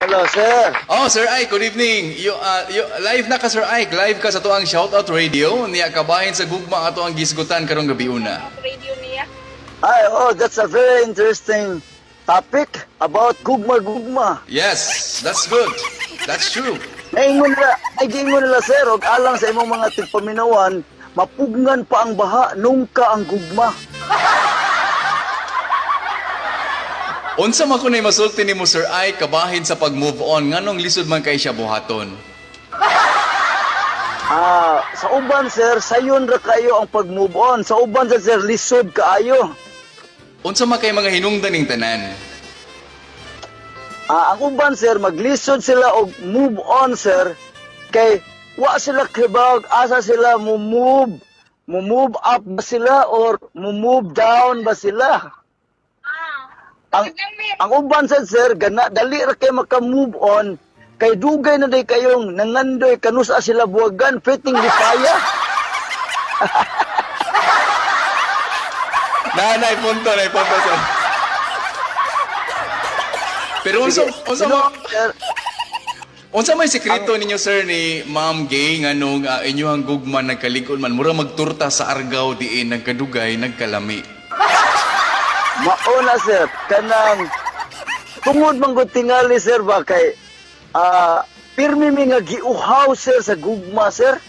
Hello, sir. Oh, Sir Ike, good evening. You live na ka, Sir Ike. Live ka sa atoang Shoutout Radio. Niya kabahin sa gugma ato ang gisgutan karong gabi una. Radio niya. Ay, oh, that's a very interesting topic about gugma-gugma. Yes, that's good. That's true. Naingon nila, ay giingon nila, sir, og alang sa imong mga tigpaminawan, mapugnan pa ang baha, nungka ang gugma. Unsa man kunay masulti nimo, Sir Ike, kabahin sa pag-move on nganong lisod man kay siya buhaton? Ah, sa uban, sir, sayon ra kayo ang pag-move on. Sa uban sir, lisod kaayo. Unsa man kay mga hinungdan ning tanan? Ah, ang uban, sir, maglisod sila og move on, sir, kay wa sila kibag asa sila mo move. Mo move up ba sila or mo move down ba sila? Ah. Ang ang uban sad, sir, gana dali ra kay maka-move on kay dugay na day kayong nangandoy kanusa sila buwagan fitting lipaya. Na nay punto, sir. Pero unsa unsa Sino, man sir, unsa may sekreto ninyo, sir, ni Ma'am Gay nganong inyong gugma nagkalig-on man mura magturta sa Argao diin nagkadugay nagkalami? Mauna, sir, kanang tungod man gud tingali, sir, ba kay pirmi mi nga giuhaw, sir, sa gugma, sir.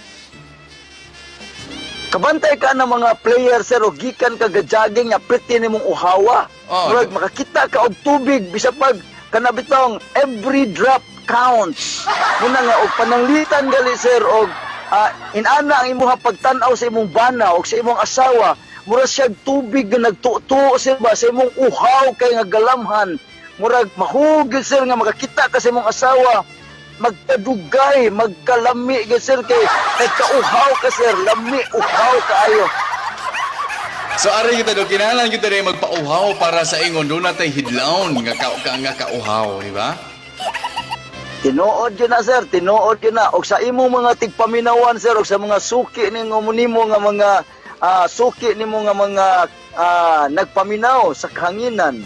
Kabantay ka ng mga player, sir, o gikan ka ga-jogging nga pretty nimong uhawa. Oh, Murag makakita ka og tubig bisa pag kana bitong every drop counts. Muna nga og pananglitan gali, sir, og inana ang imuha pagtan-aw sa imong bana og sa imong asawa, mura siyag tubig nga nagtuo sir ba sa imong uhaw kay nga galamhan. Murag mahugil, sir, nga makakita ka sa imong asawa, magkadugay, magkalami gyud, sir, kay nagkauhaw ka, sir, lami uhaw kaayo. So ari kita do kinahanglan kita rin magpauhaw para sa ingon doon natay hidlaon nga ka, ka nga kauhaw, di ba? Tinuod yun na, sir, tinuod yun na. Og sa imong mga tigpaminawan, sir, og sa mga suki nimo nimo nga mga suki nimo nga mga nagpaminaw sa kahanginan.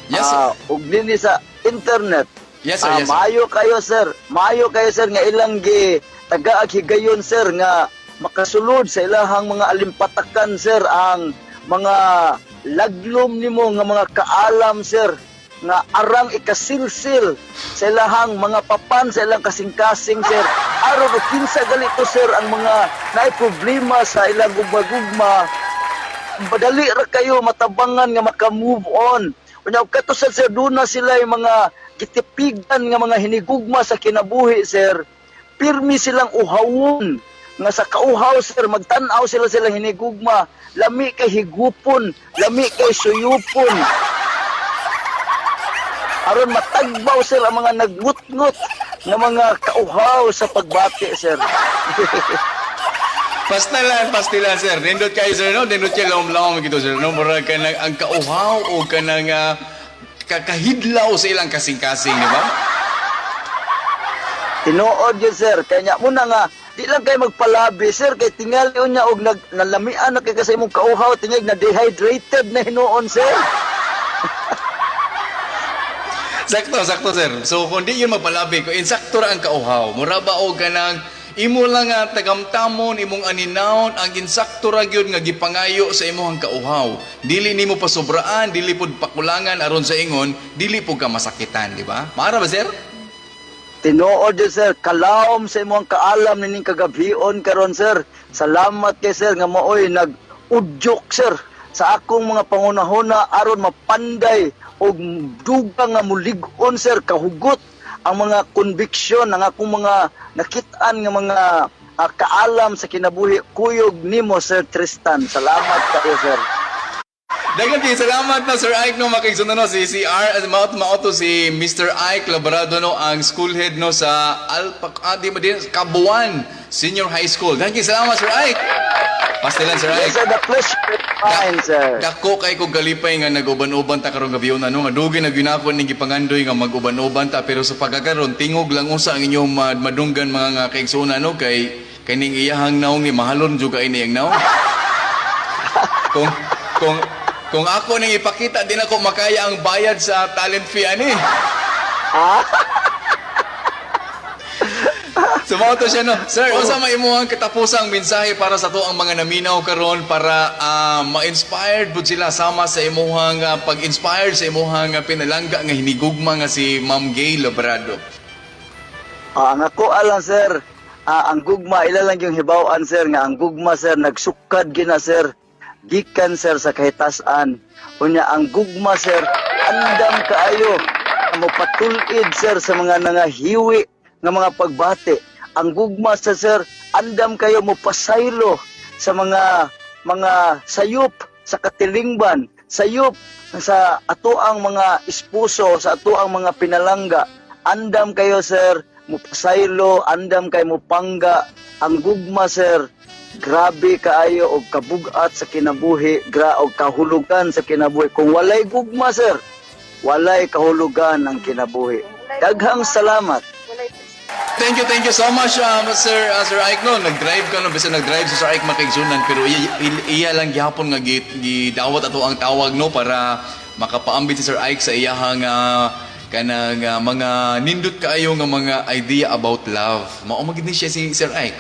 Yes, sir. Og dinhi sa internet. Yes, sir, yes, sir. Maayo kayo, sir. Maayo kayo, sir, nga ilang gi tagaag higayon, sir, nga makasulod sa ilahang mga alimpatakan, sir, ang mga laglom nimo nga mga kaalam, sir, nga arang ikasilsil sa ilahang mga papan sa ilang kasing-kasing, sir, aron og kinsa galito, sir, ang mga naay problema sa ilang gugma-gugma, madali ra kayo matabangan nga maka-move on. Unya og kato sad, sir, duna sila yung mga gitipigan nga mga hinigugma sa kinabuhi, sir. Pirmi silang uhawon nga sa kauhaw, sir, magtan-aw sila silang hinigugma, lami kay higupon, lami kay suyupon. Aron matagbaw, sir, ang mga nagngut-ngut nga mga kauhaw sa pagbati, sir. Pastilan, pastilan, sir. Nindot kayo, sir, no? Nindot kayo lom-lom gito, sir, no? Mura ka nang ang kauhaw o ka nang kakahidlaw sa ilang kasing-kasing, di ba? Tinuod yun, sir. Kanya muna nga, di lang kayo magpalabi, sir. Kay tingali niya og nag, nalamian na kay kasi imong kauhaw, tingag na dehydrated na hinuon, sir. Sakto, sakto, sir. So, kung di yun magpalabi, kung insakto ra ang kauhaw, mura ba o ganang imo lang nga tagamtamon, imong aninawon, ang insakto ra gyud nga gipangayo sa imong kauhaw. Dili nimo pasobraan, dili pud pakulangan aron sa ingon, dili pud ka masakitan, di ba? Maara ba, sir? Tinuod yun, sir. Kalawom sa imong kaalam nining kagabion karon, sir. Salamat kay sir nga maoy nag-udyok, sir, sa akong mga pangunahuna aron mapanday og dugang nga mulig-on, sir, kahugot ang mga conviction ang akong mga nakit-an nga mga kaalam sa kinabuhi kuyog nimo, Sir Tristan. Salamat kayo, sir. Daghang kay salamat na Sir Ike no makigsunan no si CR as mao mao to si Mr. Ike Labrado no ang school head no sa Alpa di ba din Cabuan Senior High School. Daghang kay salamat, Sir Ike. Pastilan, Sir Yes, Ike. sir, the pleasure is mine, sir. Dako kay kog kalipay nga nag-uban-uban ta karong gabi no nga dugay na gyud ako ning gipangandoy nga mag-uban-uban ta pero sa pagkakaron tingog lang usa ang inyong madunggan mga nga kaigsuonan no kay kaning iyahang naong ni mahalon jud kay ni ang naong. Kung ako ning ipakita di na ko makaya ang bayad sa talent fee ani. Ah? So mao to siya, no. Sir, unsa may imong katapusang mensahe para sa atoang mga naminaw karon para ma-inspired pud sila sama sa imuhang pag-inspired sa imuhang pinalangga nga hinigugma nga si Ma'am Gay Labrado? Ah, ang ako alang, sir, ang gugma ila lang yung hibaw-an, sir, nga ang gugma, sir, nagsukad gina, sir, gikan, sir, sa kahitasan. Unya ang gugma, sir, andam kaayo mo patul-id, sir, sa mga nangahiwi nga mga pagbati. Ang gugma sa sir, andam kayo mo pasaylo sa mga sayop sa katilingban, sayop sa atoang mga esposo, sa atoang mga pinalangga. Andam kayo, sir, mupasaylo, andam kay mupangga. Ang gugma, sir, grabe kaayo og kabugat sa kinabuhi, og kahulugan sa kinabuhi. Kung walay gugma, sir, walay kahulugan ang kinabuhi. Daghang salamat. Walay. Thank you so much, Sir Ike, no. Nag-drive ka, no? Bisan nag-drive si Sir Ike, makaigsunan, pero iya lang gihapon nga gidawat ato ang tawag, no, para makapaambit si Sir Ike sa iyahang kanang mga nindot kaayo nga mga idea about love. Mao man gid ni siya si Sir Ike.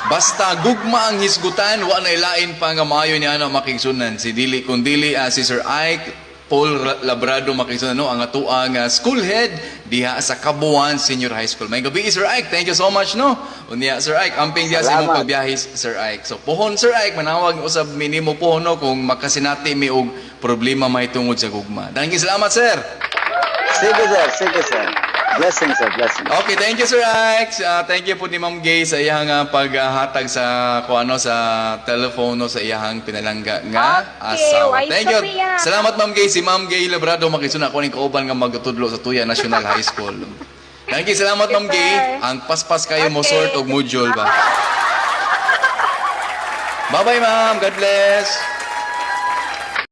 Basta gugma ang hisgutan, wa na ilain pa nga maayo niya ano, makigsunan. Si dili kun dili si Sir Ike Paul Labrado, makigsunan, no, ang atoang school head diha sa Cabuan Senior High School. May gabi, Sir Ike. Thank you so much, no. Unya, Sir Ike, amping diha sa imong Salamat. pagbiyahe, Sir Ike. So pohon, Sir Ike, manawag usab minimo pohon, no, kung makasinati mi og problema mahitungod sa gugma. Thank you, salamat, sir. Sige, sir, sige, sir. Blessing, sir, blessing. Okay, thank you, Sir Ike. Thank you po ni Ma'am Gay sa iyang paghatag sa kuano sa telepono sa iyang pinalangga nga Okay, asawa. why Thank you. Sophia? Salamat, Ma'am Gay. Si Ma'am Gay Labrado, makisuna ako ning kauban nga magtudlo sa Tuya National High School. Thank you, salamat, Ma'am Sir. Gay. Ang paspas kayo mo sort og module ba. Bye-bye, ma'am. God bless.